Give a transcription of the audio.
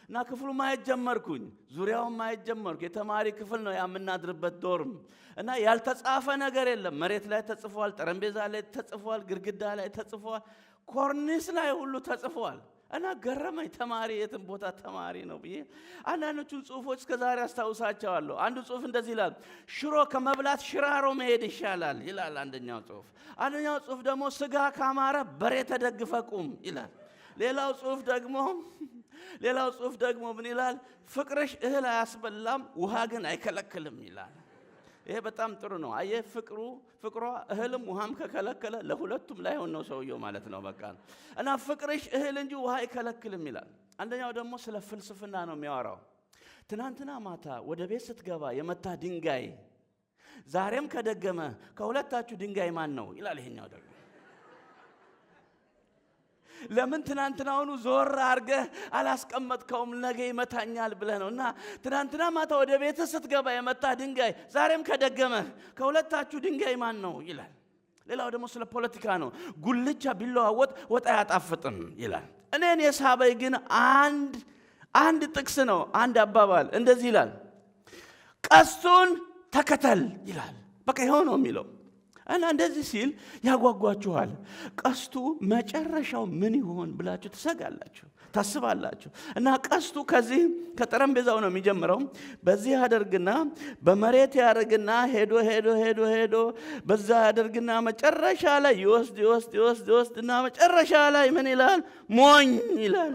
እና ክፍሉ ማየት ጀመርኩኝ፣ ዙሪያውን ማየት ጀመርኩ። የተማሪ ክፍል ነው የምናድርበት dorm። እና ያልተጻፈ ነገር የለም። መሬት ላይ ተጽፏል፣ ጠረጴዛ ላይ ተጽፏል፣ ግድግዳ ላይ ተጽፏል፣ ኮርኒስ ላይ ሁሉ ተጽፏል። እና ገረመኝ። ተማሪ የትም ቦታ ተማሪ ነው ብዬ አንዳንዶቹን ጽሁፎች እስከ ዛሬ አስታውሳቸዋለሁ። አንዱ ጽሁፍ እንደዚህ ይላል፣ ሽሮ ከመብላት ሽራሮ መሄድ ይሻላል ይላል አንደኛው ጽሁፍ። አንደኛው ጽሁፍ ደግሞ ስጋ ካማረ በሬ ተደግፈህ ቁም ይላል። ሌላው ጽሁፍ ደግሞ ምን ይላል? ፍቅርሽ እህል አያስበላም፣ ውሃ ግን አይከለክልም ይላል። ይሄ በጣም ጥሩ ነው። አየህ፣ ፍቅሯ እህልም ውሃም ከከለከለ ለሁለቱም ላይሆን ነው ሰውየው ማለት ነው። በቃ እና ፍቅርሽ እህል እንጂ ውሃ አይከለክልም ይላል። አንደኛው ደግሞ ስለ ፍልስፍና ነው የሚያወራው። ትናንትና ማታ ወደ ቤት ስትገባ የመታህ ድንጋይ ዛሬም ከደገመ ከሁለታችሁ ድንጋይ ማን ነው ይላል። ይሄኛው ደግሞ ለምን ትናንትናውኑ ዞር አድርገህ አላስቀመጥከውም? ነገ ይመታኛል ብለህ ነው። እና ትናንትና ማታ ወደ ቤትህ ስትገባ የመታህ ድንጋይ ዛሬም ከደገመ ከሁለታችሁ ድንጋይ ማን ነው ይላል። ሌላው ደግሞ ስለ ፖለቲካ ነው። ጉልቻ ቢለዋወጥ ወጥ አያጣፍጥም ይላል። እኔን የሳበኝ ግን አንድ ጥቅስ ነው፣ አንድ አባባል እንደዚህ ይላል፣ ቀስቱን ተከተል ይላል። በቃ ይኸው ነው የሚለው። እና እንደዚህ ሲል ያጓጓችኋል። ቀስቱ መጨረሻው ምን ይሆን ብላችሁ ትሰጋላችሁ፣ ታስባላችሁ። እና ቀስቱ ከዚህ ከጠረጴዛው ነው የሚጀምረው። በዚህ ያደርግና በመሬት ያደርግና ሄዶ ሄዶ ሄዶ ሄዶ በዛ ያደርግና መጨረሻ ላይ ይወስድ ይወስድ ይወስድ ይወስድና መጨረሻ ላይ ምን ይላል? ሞኝ ይላል።